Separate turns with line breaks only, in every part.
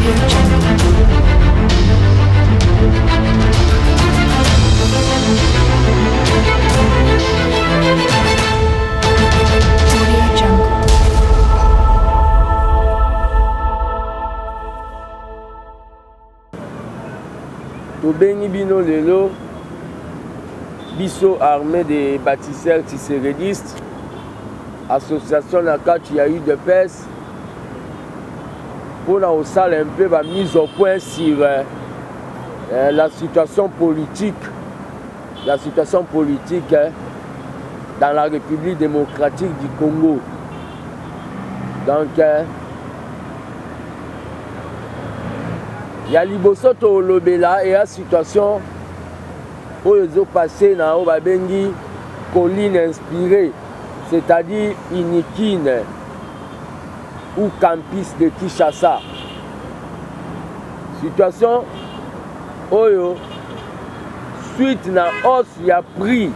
Audio Jungle. Audio Jungle.
Tobengi bino lelo biso armée des bâtisseurs tshisekedistes, association na kati ya udps mpo na kosala un peu ba mise au point sur la situation politique, la situation politique dans la République démocratique du Congo. Donc ya liboso tolobela eya situation oyo ezopasse na oyo babengi colline inspirée, c'est-à-dire Unikin ou campus de Kinshasa. Situation oyo suite na hausse ya prix,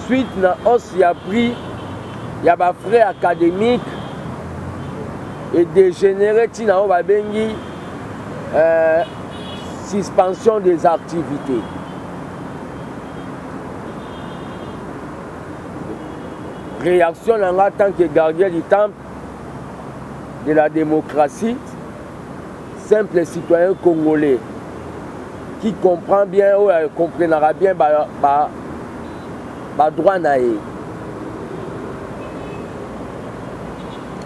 suite na hausse ya prix ya ba frais académiques et dégénéré ntina oyo babengi suspension des activités. Réaction na nga en tant que gardien du temple de la démocratie, simple citoyen congolais qui comprend bien oyo comprenera bien ba droit na ye.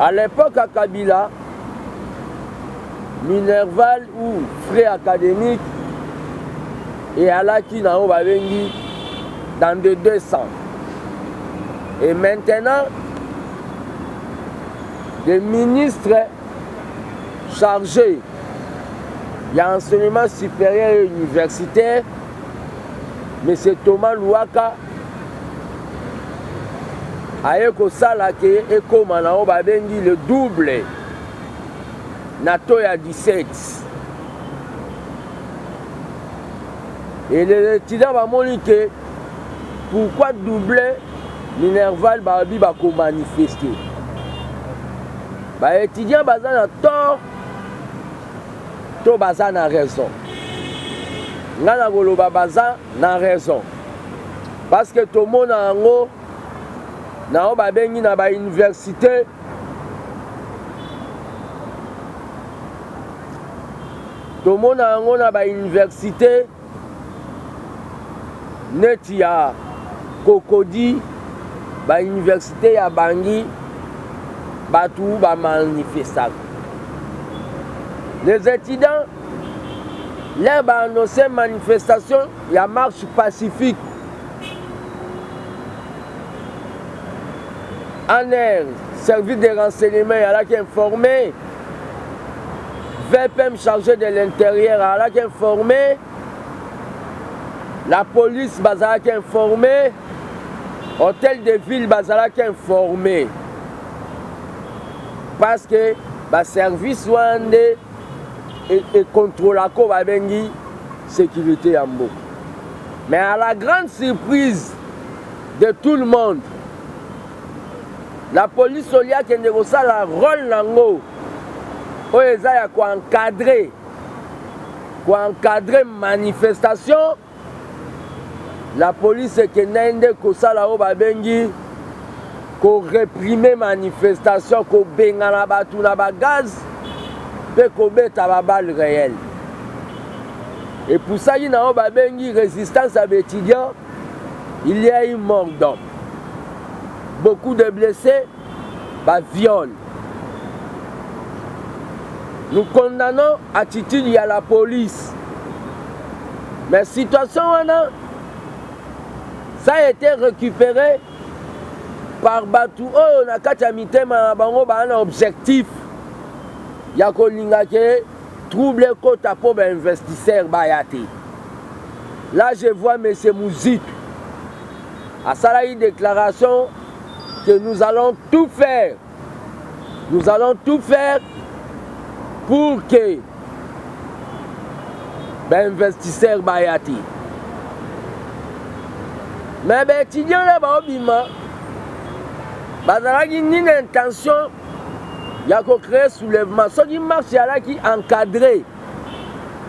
À l'époque à Kabila, Minerval ou frais académique et alaki na oyo babengi dans de 200. Et maintenant, le ministre chargé ya enseignement supérieur et universitaire, M. Thomas Luhaka, aye kosala ke ekóma na oyo babengi le double na taux ya 17. Et les étudiants bamoni ke pourquoi doubler Minerval, babi bakomanifeste. Baétudiant baza na tort to baza na raison? Ngai na koloba baza na raison, parce que tomona yango na oyo babengi na bauniversité, tomona yango na bauniversité neti ya Cocody, bauniversité ya Bangui, bato bamanifestaka. Les étudiants lere baannonce manifestation ya marche pacifique, ANR, service de renseignement, alaki informé, VPM chargé de l'intérieur alaki informé, la police bazalaki informé, hôtel de ville bazalaki informé, parce que baservice wana nde econtrôlaka oyo babengi sécurité ya mboka. Mais à la grande surprise de tout le monde, la police olia akende kosala rôle nango oyo eza ya koencadrer manifestation, la police ekendaki nde kosala oyo babengi koréprimer manifestation, kobengana bato na bagaz mpe kobeta baballes réelles. Epusaki na oyo babengi résistance ya baétudiant. Il y a eu mort d'homme, beaucoup de blessés, baviol. Nous condamnons attitude ya la police, mais situation wana, ça a été récupéré par bato oyo na kati ya mitema na bango baa na objectif ya kolinga ke trouble ekota mpo bainvestisseur baya te. Là, je vois monsieur Muzito asalaki déclaration que nous allons tout faire, nous allons tout faire pour que bainvestisseur baya te. Mais baétudiant na baobima bazalaki nini intention? ya ko créer soulèvement. Soki marche ezalaki encadré,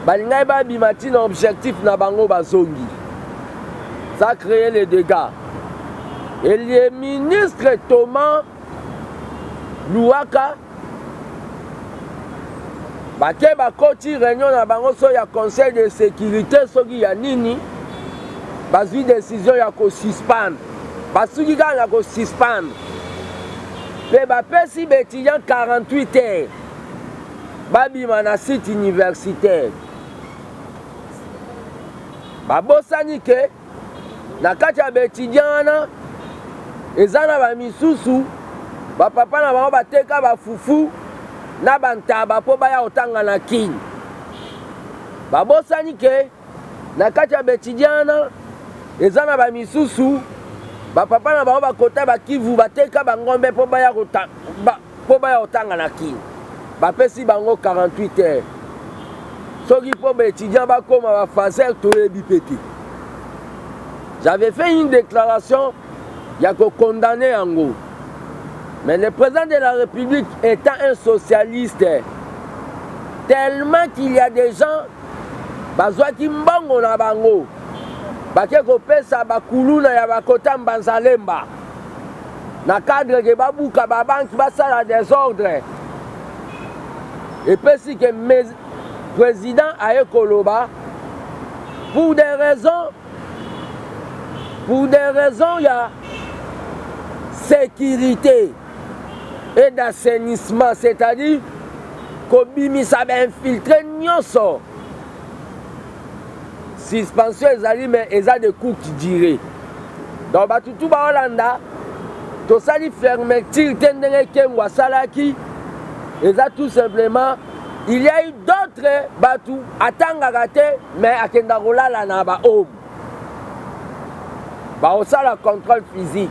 balingaki babima ntina objectif na bango bazongi. Ça crée les dégâts. Et le ministre Thomas Luhaka bake bakoti réunion na bango so ya conseil de sécurité soki ya nini, bazwi décision ya kosuspendre. Basuki kaka na kosuspendre mpe bapesi baétudiant 48 heures babima na site universitaire. Babosani ke na kati ya baétudiant wana eza na bamisusu bapapa na bango bateka bafufu na bantaba mpo baya kotanga na Kini. Babosani ke na kati ya baétudiant wana eza na bamisusu bapapa na bango bakota bakivu, bateka bangombe mpo baya kotanga na Kini. Bapesi bango 48 heures. Soki mpo baétudiant bakóma bafaser, toyebi mpe te. J'avais fait une déclaration ya kocondamner yango, mais le président de la République étant un socialiste, tellement qu'il y a des gens bazwaki mbongo na bango, bake kopesa bakuluna ya bakota Mbanzalemba na cadre ke babuka babanki, basala désordre, epesi ke président aye koloba pour des raisons ya sécurité et d'assainissement, c'est-à-dire kobimisa bainfiltré nyonso. Suspension ezali, mais eza de courte durée. Donc bato tu baolanda, tosali fermeture te ndenge Kengo asalaki. Eza tout simplement, il y a eu d'autres bato atangaka te, mais akenda kolala na bahome, baosala contrôle physique,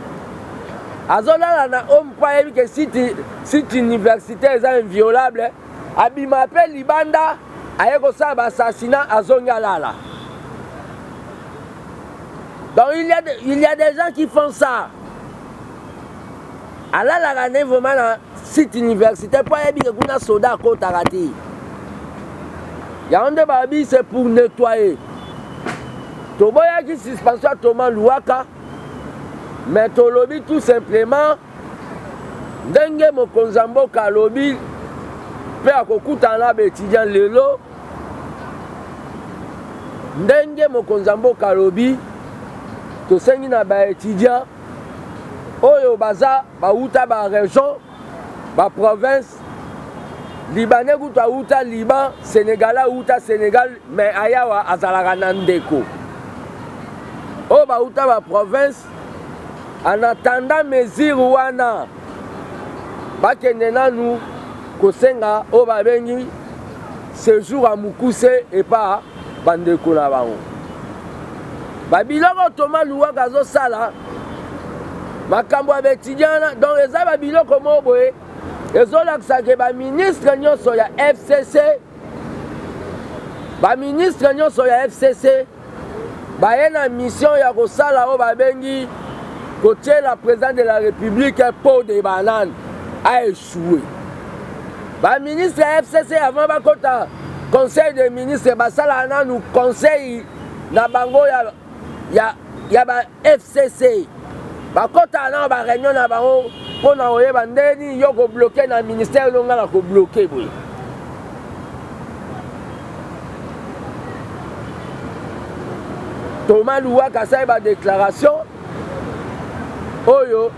azolala na home mpo ayebi ke site université eza inviolable. Abima mpe libanda, aye kosala baassassinat, azongi alala. Donc il y a des gens qui font ça. Alalaka nde vraiment na site université mpo ayebi ke kuna soda akotaka te. Yango nde babi, c'est pour nettoyer. Toboyaki suspension ya Thomas Luhaka, mais tolobi tout simplement ndenge mokonzi ya mboka alobi mpe akokutana na baétudiant lelo. Ndenge mokonzi ya mboka alobi, tosengi na baétudiant oyo baza bauta barégion, baprovince, Libanais kutu auta Liban, Sénégal auta Sénégal, mais ayawa azalaka na ndeko oyo bauta baprovince, en attendant mesure wana, bakende nanu kosenga oyo babengi séjour ya mokuse epa bandeko na bango. Babiloko Thomas Luhaka azosala, makambo ya baétudiant, donc eza babiloko moko boye ezolakisa ke baministre nyonso ya FCC, baministre nyonso ya FCC baye na mission ya kosala oyo babengi kotiela président de la République peau de banane a échoué. Baministre ya FCC, avant bakota conseil des ministres, basalaka nanu conseil na bango ya ba FCC. Bakɔtaka na baréunion na bango mpo na koyeba ndenge nini yo kobloquer na ministère no, nga na kobloquer boye. Thomas Luhaka asali badéclaration oyo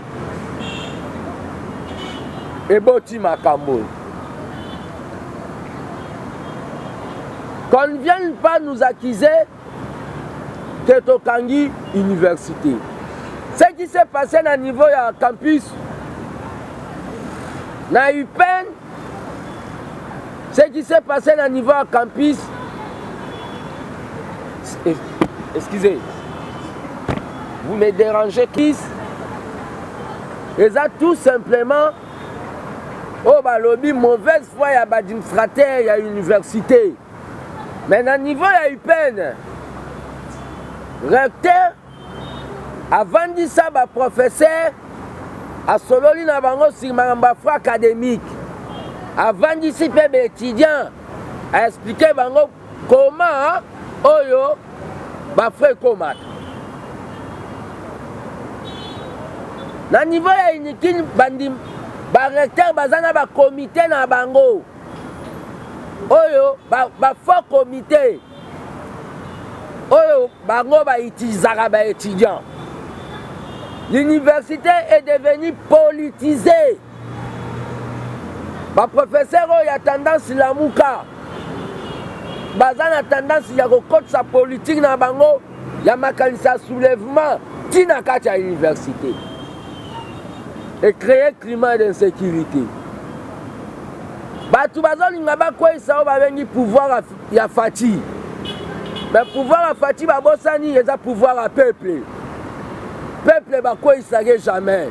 eboti makambo oyo. Qu'on ne vienne pas nous accuser que tokangi université. Ce qui s'est passé na niveau ya campus na UPN, ce qui s'est passé na niveau ya campus, excusez, vous me dérangez, Chris, eza tout simplement oyo balobi mauvaise foi ya baadministrateur ya université. Mais na niveau ya UPN, recteur avandisa baprofesseur, asololi na bango sur makambo ya frais académique. Avandisi mpe baétudiant, aexplike bango koma oyo bafrais ekomaka na niveau ya Unikin. Bandim barecteur baza na bakomite na bango oyo bafaux ba comité oyo bango bautilisaka baétudiant. L'université est devenue politisée. Baprofesseur oyo ya tendance Lamuka baza na tendance ya kokotisa politike na bango ya makanisi ya soulèvement ntina kati ya université et créer climat d'insécurité. Bato bazolinga bakweyisa oyo babengi pouvoir ya Fatshi, mais pouvoir ya Fatshi, babosani, eza pouvoir ya peuple. Peuple bakweyisaki jamais.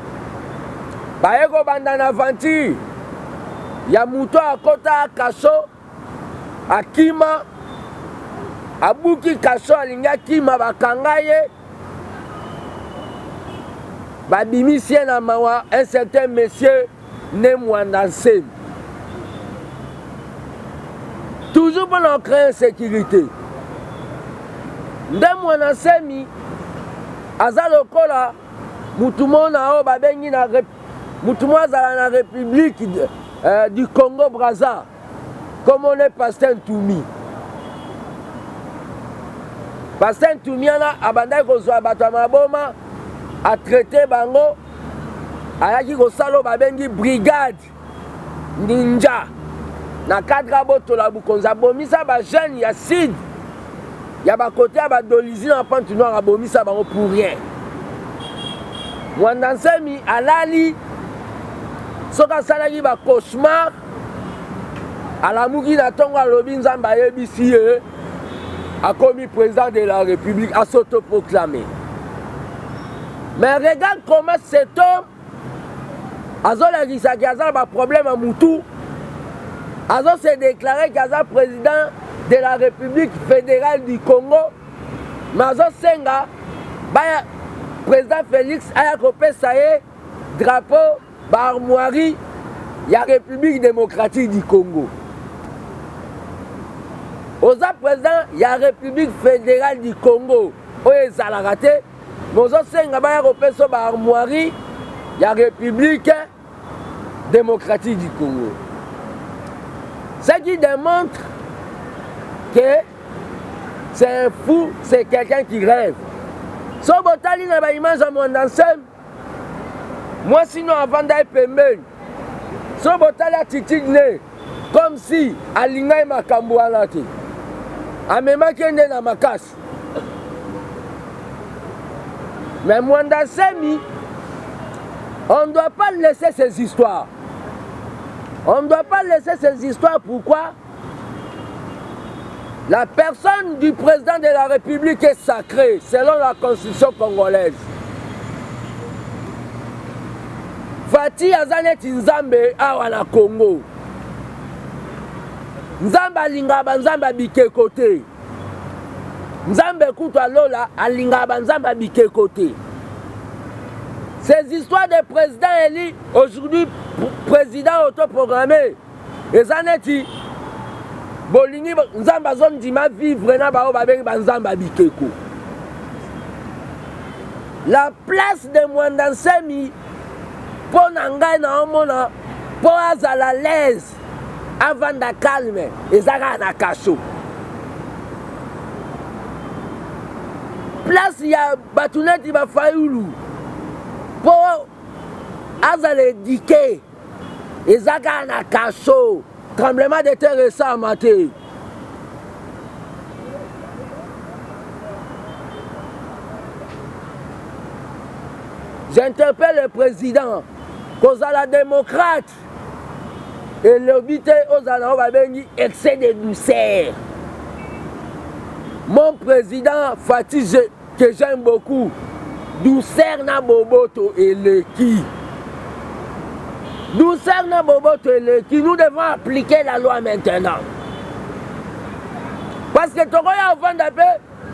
Baye kobanda na aventure ya moto akota kaso, akima, abuki kaso, alingi akima, bakanga ye, babimisi ye na mawa, un certain monsieur Ne Mwanda Nsemi, toujours mpona kocréer insécurité. Nde Mwana Nsemi aza lokola mutu mona oyo babengi na mutu mo azala na République du Congo Braza, comme on est pasteur Ntumi. Pasteur Ntumi wana abandaki kozwa bato ya maboma, atraite bango, ayaki kosala oyo babengi brigade ninja na cadre abotola bokonzi. Abomisa bajeune ya sud ya bakote ya badolizi na Pointe Noire, abomisa bango pour rien. Mwanda Nsemi alali, soki asalaki bacauchemar, alamuki na ntongo, alobi Nzambe ayebisi ye akomi président de la République, as'autoproclamé. Mais regarde comment cet homme azolakisaki aza na baproblème ya mutu. Azose déclare ke aza président de la République fédérale du Congo, mais azosenga baya président Félix aya kopesa ye drapeau, baarmoirie ya République démocratique du Congo. Oza président ya République fédérale du Congo oyo ezalaka te, mozosenga baya kopesa baarmoirie ya République démocratique du Congo, ce qui démontre que c'est un fou, c'est quelqu'un qui rêve. So botali na baimage ya Mwanda Nsemi, mwasi no avanda ye pembeni, so botali attitude ne, comme si alingai makambo wana te, amemaki ye nde na makasi. Mais Mwanda Nsemi, on ne doit pas laisser ces histoires, on ne doit pas laisser ces histoires. Pourquoi? La personne du président de la République est sacrée selon la constitution congolaise. Fatshi aza neti Nzambe awa na Congo. Nzambe alingaka banzambe ya bikeko te. Nzambe kutu alola alingaka banzambe ya bikeko te. Ces histoires de président élu aujourd'hui, président autoproclamé, eza neti bolingi Nzambe azondima vivre na baoyo babengi banzambe ya bikeko. La place de Mwanda Nsemi, mpo na ngai naomona, mpo azala l'aise, avanda calme, eza kaka na kaso. Place ya bato neti bafayulu, mpo azala éduqué, eza kaka na kaso. Tremblement de terre esalama te. J'interpelle le président. Kozala démocrate elobi te ozala na oyo babengi excès de douceur. Mon président Fatshi, que j'aime beaucoup, douceur na boboto eleki, douceur na boboto eleki. Nous devons appliquer la loi maintenant, parce que tokoya ovanda mpe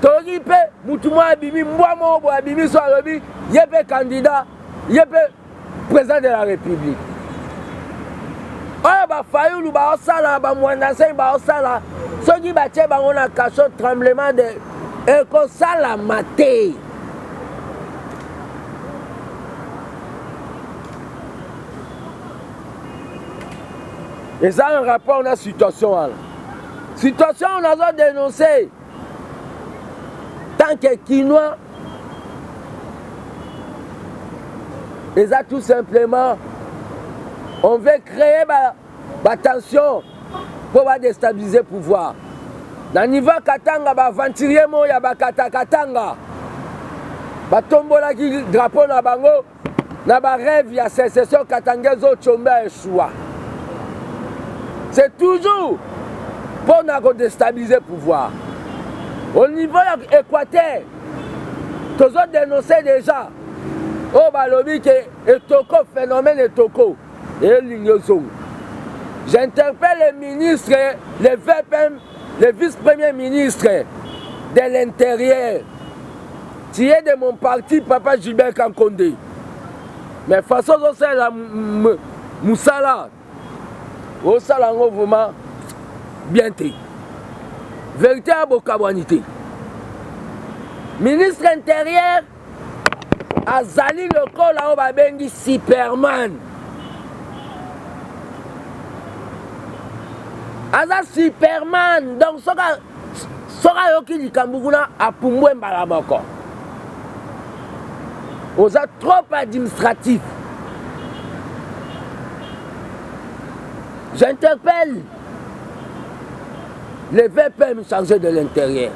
toyoki mpe mutu moko abimi, mbwa moko boye abimi, so alobi ye mpe candidat, ye mpe président de la République. Oyo ba Fayulu baosala, ba Mwanda Nsemi baosala, soki batie bango na cachot, tremblement de ekosalama te. Eza un rapport na situation wana. Situation oyo nazo dénoncer tant que Kinois, eza tout simplement on veut créer ba, ba tension mpo ba déstabiliser pouvoir. Na niveau ya Katanga, ba aventurier moko ya bakata Katanga batombolaki drapeau na bango na ba rêve ya sécession katangaise oyo Tshombe a échoua. C'est toujours mpo na kodéstabiliser pouvoir. Au niveau ya Équateur, tozo dénoncer déjà oyo balobi ke etoko, phénomène etoko elingi ezonga. J'interpelle le ministre, le VPM, le vice-premier ministre de l'Intérieur. Tu es de mon parti, papa Gilbert Kankonde. Mais façon ozosala mosala, osala yango vraiment bien te. Vérité ya bokabwani te. Ministre intérieur azali lokola oyo babengi Superman. Aza Superman, donc soki ayoki likambo kuna apumbwe mbala moko. Oza trop administratif. J'interpelle le VPM chargé de l'intérieur.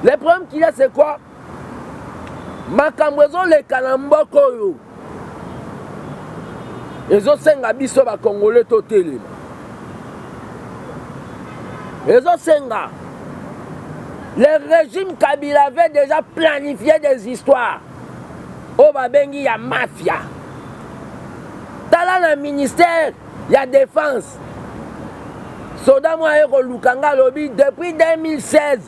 Le problème qu'il y a, c'est quoi? Makambo ezoleka na mboka oyo ezosenga biso bakongole totelema, ezosenga. Le régime Kabila avait déjà planifié des histoires oyo babengi ya mafia. Tala na ministère ya défense, soda moko aye koluka nga, alobi depuis 2016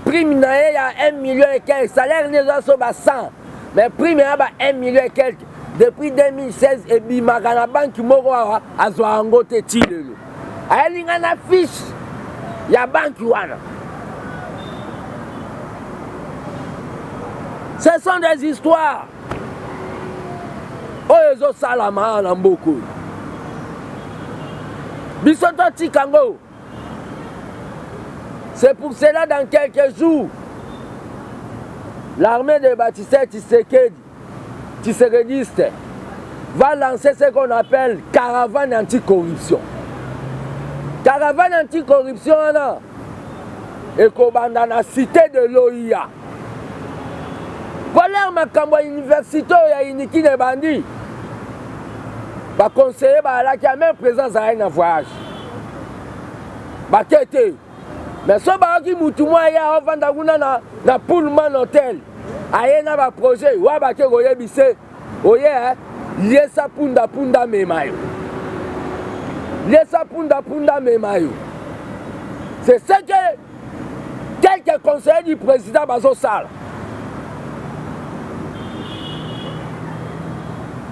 prime na ye ya 1 million et quelque, salaire ne eza so ba 100, mais prime ya ba 1 million et quelque depuis 2016 ebimaka na banki moko awa, azwa yango te ti lelo. Ayeli nga na fiche ya banki wana. Ce sont des histoires oyo ezosalama na mboka oyo. Biso totika yango. C'est pour cela, dans quelques jours, l'armée de Baptiste Tshisekedi, Tshisekediste, va lancer ce qu'on appelle caravane anticorruption. Caravane anticorruption wana ekobanda na cité de l'OIA. Valeur makambo ya université oyo ya Unikin ebandi, baconseiller bazalaki ya même président azalaki na voyage, bake te. Mais so bayoki mutu mwa ye aovanda kuna na Pullman Hotel, aye na baprojet wa, bake koyebise oye eh, liesa punda punda mema yo, liesa punda punda mema yo. C'est ce que quelques conseillers du président bazosala.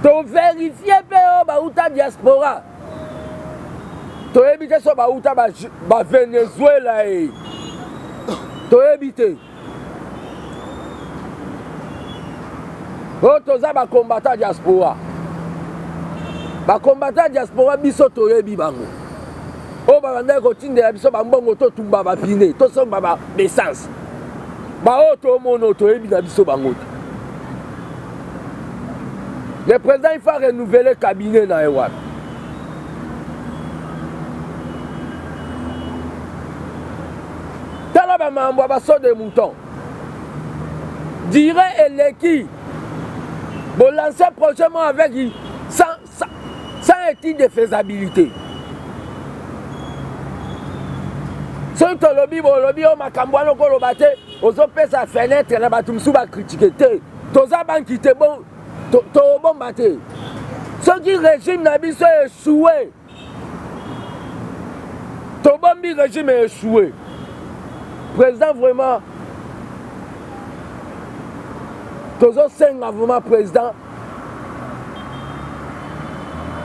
Toverifie mpe oyo bauta diaspora, toyebi te so bauta bavenezuela e, toyebi te. Oyo toza bakombata diaspora, bakombata diaspora, biso toyebi bango oyo babandaki kotindela biso bambongo totumba bapine, tosomba ba essence. Baoyo tomona oyo toyebi na biso bango te. Le président, il faut renouveler cabinet na ye wana. Tala bamambo ya basaut de mouton dire eleki bolancer projet moko avec sans étude de faisabilité. Soki tolobi, bolobi oyo makambo wana okoloba te, ozopesa fenêtre na bato mosusu bacritiquer te. Toza banki te, bon, tobomba te. Soki régime na biso échoué, tobombi régime échoué. Président, vraiment tozosenga vraiment président.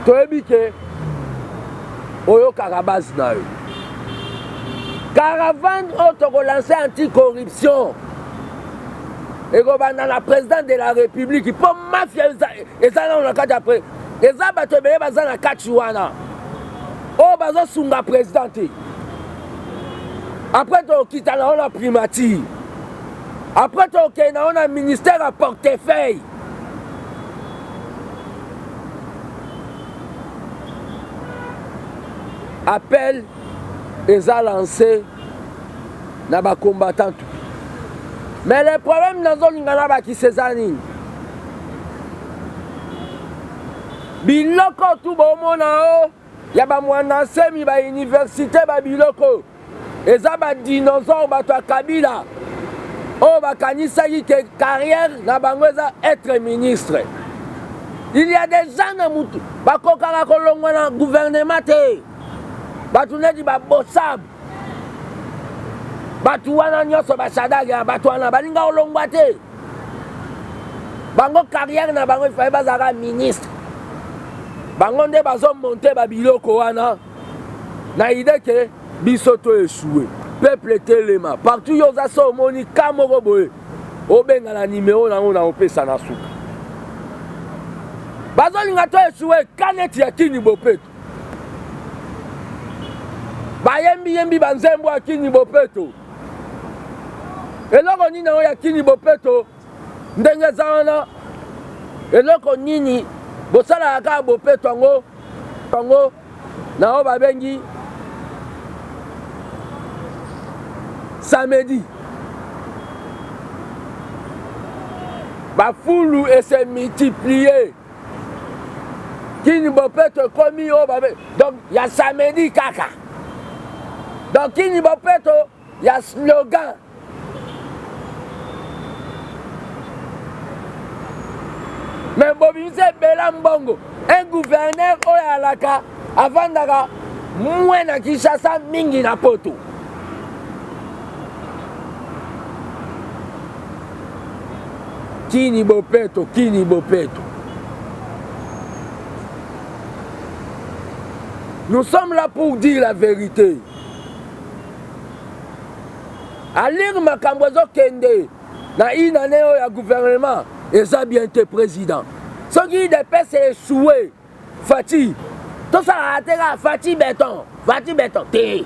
Toyebi ke oyokaka base na yo. Caravane oyo tokolanse anti-corruption ekobanda na président de la république mpo mafia eza nano na kati ya eza bato ebele baza na kati wana oyo bazosunga président te. Après tokokita na yo na primature, après tokokende na yo na ministère ya portefeuille. Appel eza lancé na ba combattants tout. Mais le problème nazolinga na bakisa eza nini? Biloko tu bomona o ya ba mwana nsemi ba université ba biloko eza ba dinosaure bato ya Kabila oyo bakanisaki ke carrière na bango eza être ministre. Il y a des gens na mutu bakokaka kolongwa na gouvernement te, bato neti ba Bosab, bato wana nyonso basadaka ya bato wana balinga kolongwa te. Bango carrière na bango ifale bazalaka ministre, bango nde bazomonte babiloko wana na ide ke biso to echoue. Peuple telema partout, yo oza so omoni ka moko boye obenga na nimero nango na opesa na suka. Bazolinga to echoue ka neti ya kini bopeto, bayembi yembi banzembo ya kini bopeto. Eloko nini yango ya kini bopeto ndenge eza wana? Eloko nini bosalaka kaka bopeto yango yango na oyo babengi samedi? Bafulu ese multiplier kini bopeto ekomi oyo babe donc ya samedi kaka, donc kini bopeto ya slogan. Mais bobimisi ebela mbongo. Un gouverneur oyo alaka avandaka moins na Kinshasa mingi na poto. Kini bopeto, kini bopeto. Nous sommes là pour dire la vérité. Alire makambo ezokende na une année oyo ya gouvernement eza bien te président. Soki UDPS échoué, Fatshi tosalaka te kaka Fatshi béton, Fatshi béton te.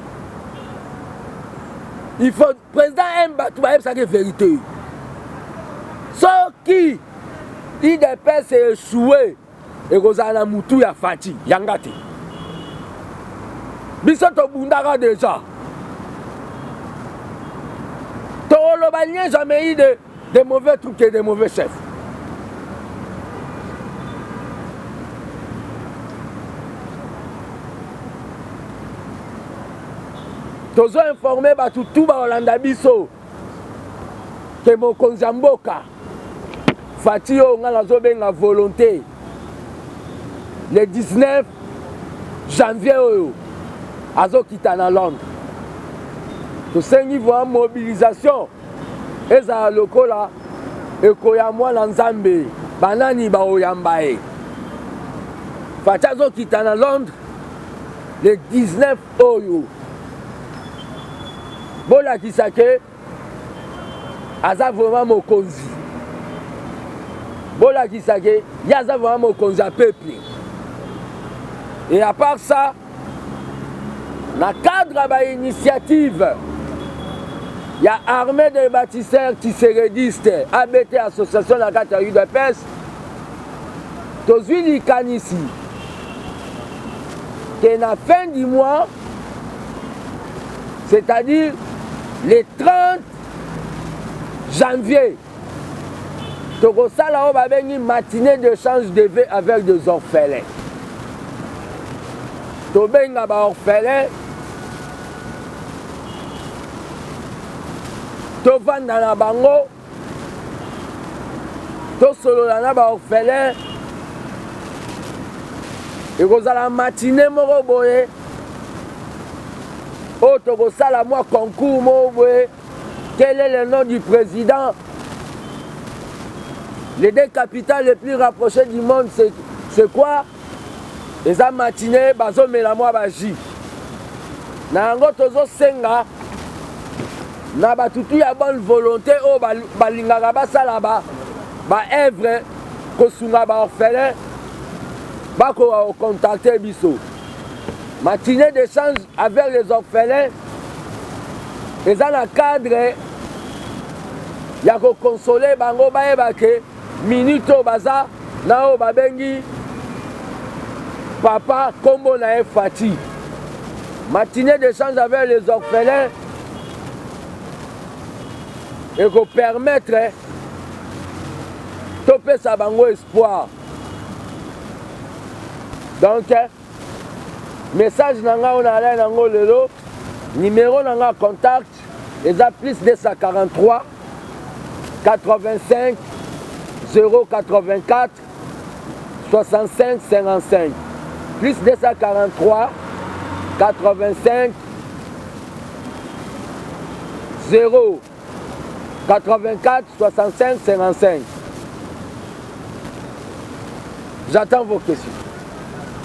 Il faut président aime bato bayebisaki vérité. Soki UDPS échoué, ekozala na mutu ya Fatshi yanga te. Biso tobundaka déjà. Toloba n'y jamais eu de mauvais trucs et de mauvais chefs. Tozo informer bato tout baolanda biso ke mokonzi ya mboka Fatshi oyo nga nazobenga volonté le 19 janvier oyo azokita na Londres. Tosengi vraiment mobilisation ezala lokola ekoya mwana Nzambe, banani baoyamba ye. Fatshi azokita na Londres le 19 oyo, bolakisa ke aza vraiment mokonzi, bolakisa ke ye aza vraiment mokonzi ya peuple. Et à part ça, na cadre ya bainitiative ya armée de bâtisseurs tshisekediste ABT association na kati ya UDPS, tozwi likanisi ke na fin du mois, c'est-à-dire le 30 janvier, tokosala oyo babengi matinée d'échange de vœux avec des orphelins. Tobenga ba orphelins, tovanda na bango, tosolola na ba orphelins. Ekozala matinée moko boye oyo tokosala mwa concours moko boye. Quel est le nom du président? Les deux capitales les plus rapprochées du monde, c'est quoi? Eza matinee bazomela mwa ba jus. Na yango tozosenga na bato tu ya bonne volonté oyo balingaka basala ba ba œuvre kosunga ba orphelin bakoka kocontacte biso. Matinée d'échange avec les orphelins eza na cadre ya kokonsole bango bayeba ke minute oyo baza na oyo babengi papa kombo na ye Fatshi. Matinée d'échange avec les orphelins ekopermettre topesa bango espoir. Donc message na ngai oyo nalai nango lelo, numero na ngai contact eza plus 243 85 084 65 55 plus 243 85 0 84 65 55. J'attends vos questions.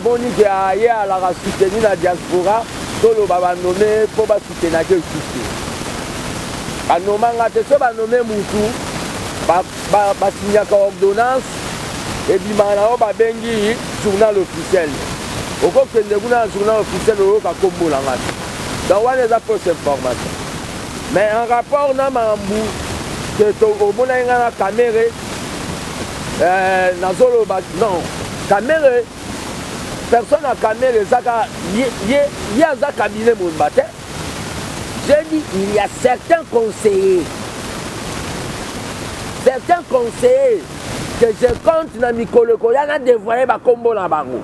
Boni ke aye alaka soutenu na diaspora toloba banome mpo basoutenaki esusu te. Banoma nga te so banome mutu basignaka ba, ba ordonnance ebimaka na oyo babengi journal officiel. Okokende kuna na journal officiel oyoka kombo na nga te. Donc wana eza fausse information. Mais en rapport na makambo que omonaki nga na Kamere euh, nazoloba non Kamere personne ya Kamere ezaka ye, ye, ye aza cabinet mobimba te. J'ai dit il y a certains conseillers certains conseillers que je compte na mikolo ekoya na dévoiler bakombo na bango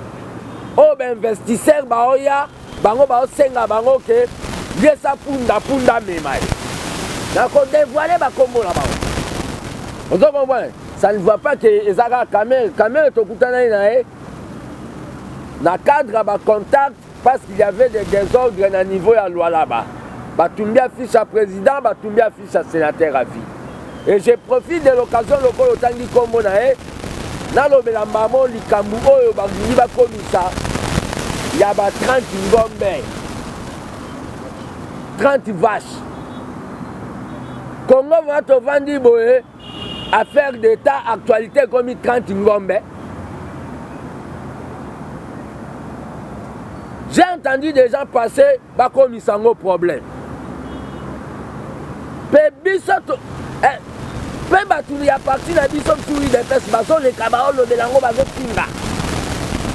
oyo bainvestisseur baoya Bango baosenga bango ke liesa punda punda amema ye. Nako devoiler ba kombo na bango. Ozo comprendre? Ça ne va pas que eza kaka Kamere. Kamere tokutanaki na ye na cadre ya ba contact parce qu'il y avait des désordres na niveau ya Lualaba. Batumbi affiche ya président, batumbi affiche ya sénateur à vie. Et je profite de l'occasion lokola otangi kombo na ye nalobela mbamo likambo oyo balingi bakomisa ya ba 30 ngombe 30 vaches. Congo vraiment tovandi boye affaire d'état actualité ekomi 30 ngombe. J'ai entendu des gens passer bakomisa yango problème mpe biso to eh, mpe bato ya parti na biso mosusu udps bazoleka baolobela yango bazofinga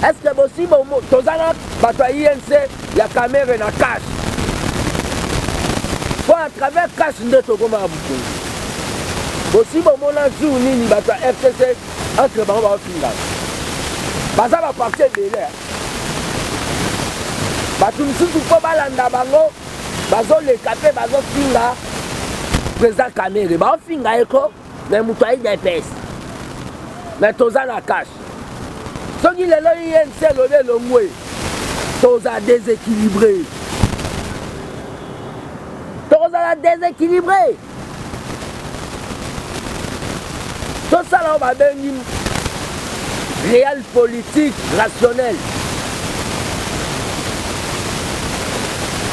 estce bosi toza na bato ya inc ya kamere na cash mpo à travers cash nde tokoma ya bokonzi bosi bomona jour nini bato ya fcc entre bango baofingana baza baparti ebele Bato misusu mpo balanda bango bazoleka mpe bazofinga président Kamere, baofinga ye ko me moto ya UDPS, me toza na cash. Soki lelo UNC elobi elongwe, toza déséquilibré, tokozala déséquilibré. Tosala oyo babengi réel politique rationnel.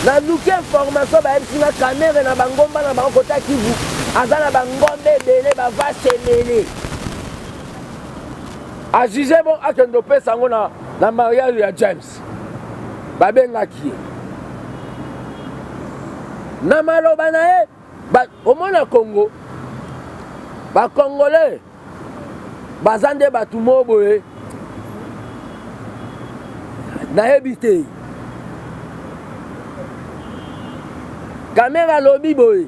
Naluki information bayebisi nga Kamere na bangomba na bango kota Kivu aza na bangombe ebele bavashe ebele. Ajuge bon akende opesa yango na, na mariage ya James. Babengaki ye na maloba na ye. Ba, omona Congo ba congolais baza nde bato moo boye nayebi te. Kamera alobi boye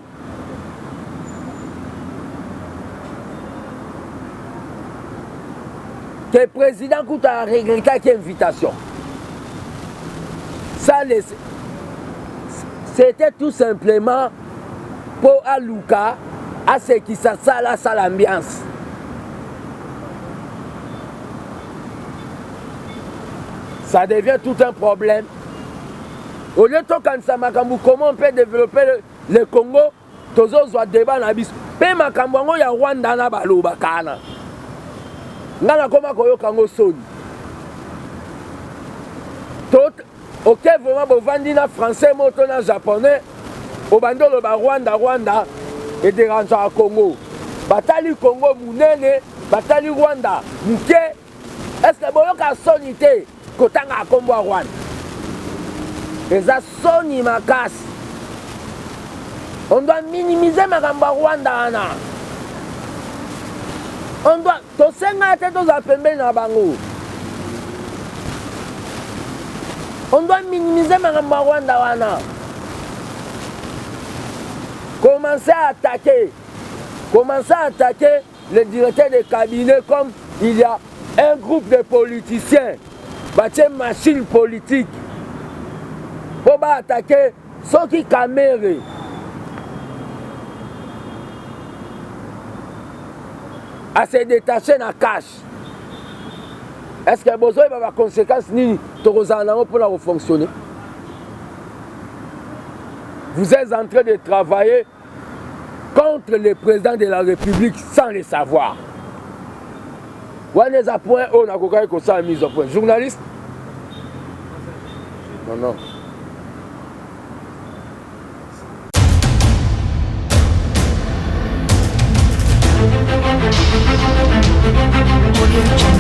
que président kuta a regrettaki invitation ça c'était tout simplement mpo aluka asekisa sala asala ambiance. Ça devient tout un problème. Au lieu tokanisa makambo comment on peut développer le, le Congo, tozozwa débat na biso mpe makambo yango ya Rwanda na balobaka wana. Nga nakoma koyoka yango soni. Oke vraiment bovandi na français moto na japonais obandi oloba Rwanda Rwanda ederangeaka Congo. Batali Congo munene, batali Rwanda muke. Est-ce que boyoka soni te kotanga kombo ya Rwanda? Eza soni makasi. On doit minimiser makambo ya Rwanda wana. On doit tosenga te tozala pembeni na bango. On doit minimiser makambo ya Rwanda wana. Commencer à attaquer. Commencer à attaquer le directeur de cabinet comme il y a un groupe de politiciens batie machine politique mpo baattaquer soki Kamerhe a se détacher na cash. Est-ce que bozoyeba ba conséquences nini tokozala nango mpona kofonctionner? Vous êtes en train de travailler contre le président de la République sans le savoir. Wana eza point oyo nakokaki kosala mise au point. Journaliste? Non, non.
Audio Jungle.